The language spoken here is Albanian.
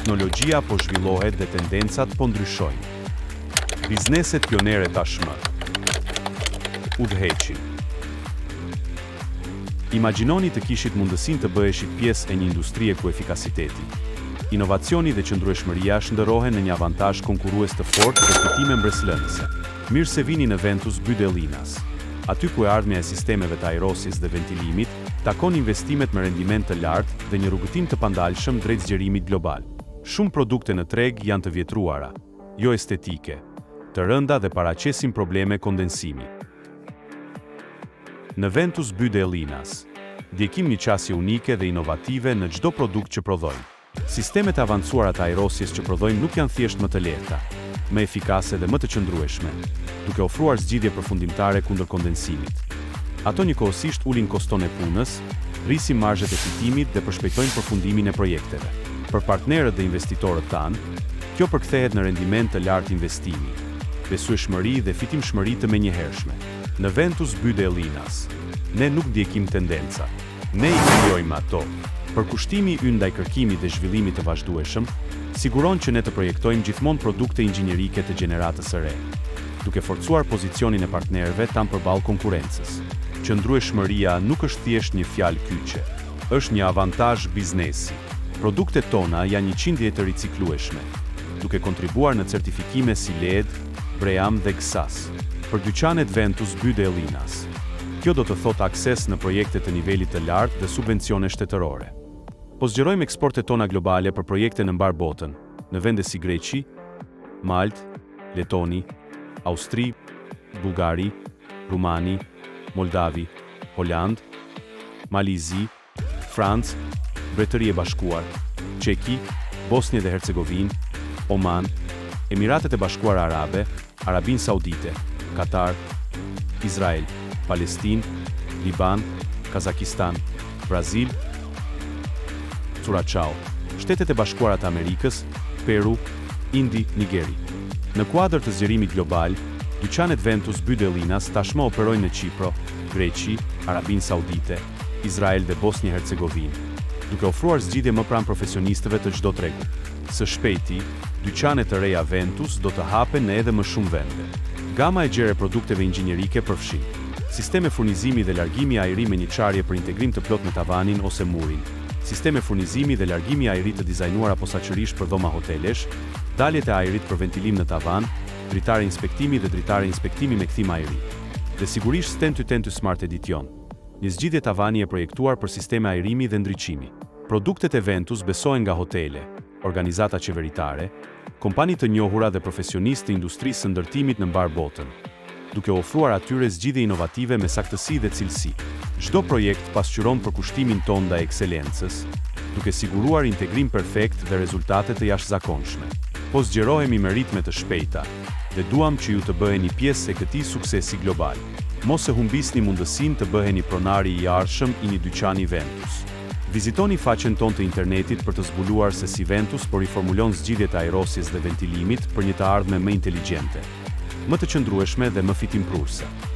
Teknologjia po zhvillohet dhe tendencat po ndryshojnë. Bizneset pionere tashmë udhëheqin. Imagjinoni të kishit mundësinë të bëheshit pjesë e një industrie ku efikasiteti, inovacioni dhe qëndrueshmëria shndërrohen në një avantazh konkurrues të fortë dhe fitime mbresëlënëse. Mirë se vini në Ventus Bydellinas, aty ku e ardhmja e sistemeve të ajrosjes dhe ventilimit takon investimet me rendiment të lartë dhe një rrugëtim të pandalshëm drejt zgjerimit global. Shumë produkte në treg janë të vjetruara, jo estetike, të rënda dhe paraqesin probleme kondensimi. Në Ventus Bydellinas, ndjekim një qasje unike dhe inovative në çdo produkt që prodhojmë. Sistemet e avancuara të ajrosjes që prodhojmë nuk janë thjesht më të lehta, më efikase dhe më të qëndrueshme, duke ofruar zgjidhje përfundimtare kundër kondensimit. Ato njëkohësisht ulin koston e punës, rrisin marzhet e fitimit dhe përshpejtojnë përfundimin e projekteve. Për partnerët dhe investitorët tanë, kjo përkthehet në rendiment të lartë investimi, besueshmëri dhe fitimshmëri të menjëhershme. Në Ventus Bydellinas, ne nuk ndjekim tendencat. Ne i krijojmë ato. Përkushtimi ynë ndaj kërkimit dhe zhvillimit të vazhdueshëm siguron që ne të projektojmë gjithmonë produkte inxhinierike të gjeneratës së re, duke forcuar pozicionin e partnerëve tanë përballë konkurrencës. Qëndrueshmëria nuk është thjesht një fjalë kyçe. Është një avantazh biznesi. Produktet tona janë 100% të riciklueshme, duke kontribuar në certifikime si LEED, BREEAM dhe GSAS. Për dyqanet Ventus Bydellinas, kjo do të thotë akses në projekte të nivelit të lartë dhe subvencione shtetërore. Po zgjerojmë eksportet tona globale për projekte në mbarë botën, në vende si Greqi, Maltë, Letoni, Austri, Bullgari, Rumani, Moldavi, Holandë, Mali i Zi, Francë, Mbretëri e Bashkuar, Çeki, Bosnje dhe Hercegovinë, Oman, Emiratet e Bashkuara Arabe, Arabinë Saudite, Katar, Izrael, Palestinë, Liban, Kazakistan, Brazil, Curaçao, Shtetet e Bashkuara të Amerikës, Peru, Indi, Nigeri. Në kuadër të zgjerimit global, dyqanet Ventus Bydellinas tashmë operojnë në Qipro, Greqi, Arabinë Saudite, Izrael dhe Bosnjë-Hercegovinë, duke ofruar zgjidhje më pranë profesionistëve të çdo tregu. Së shpejti, dyqane të reja Ventus do të hapen në edhe më shumë vende. Gama e gjerë e produkteve inxhinierike përfshin, sisteme furnizimi dhe largimi ajri me një çarje për integrim të plotë me tavanin ose murin, sisteme furnizimi dhe largimi ajri të dizajnuara posaçërisht për dhoma hotelesh, daljet e ajrit për ventilim në tavan, dritare inspektimi dhe dritare inspektimi me kthim ajri. Dhe sigurisht Stenty Tenty Smart Edition. Një zgjidhje tavani e projektuar për sisteme ajrimi dhe ndriçimi. Produktet e Ventus besohen nga hotele, organizata qeveritare, kompani të njohura dhe profesionistë të industrisë së ndërtimit në mbarë botën, duke u ofruar atyre zgjidhje inovative me saktësi dhe cilësi. Çdo projekt pasqyron përkushtimin tonë ndaj ekselencës, duke siguruar integrim perfekt dhe rezultate të jashtëzakonshme. Po zgjerohemi me ritme të shpejta dhe duam që ju të bëheni pjesë e këtij suksesi global. Mos e humbisni mundësinë të bëheni pronari i ardhshëm i një dyqani Ventus. Vizitoni faqen tonë të internetit për të zbuluar se si Ventus po riformulon zgjidhjet e ajrosjes dhe ventilimit për një të ardhme më inteligjente, më të qëndrueshme dhe më fitimprurëse.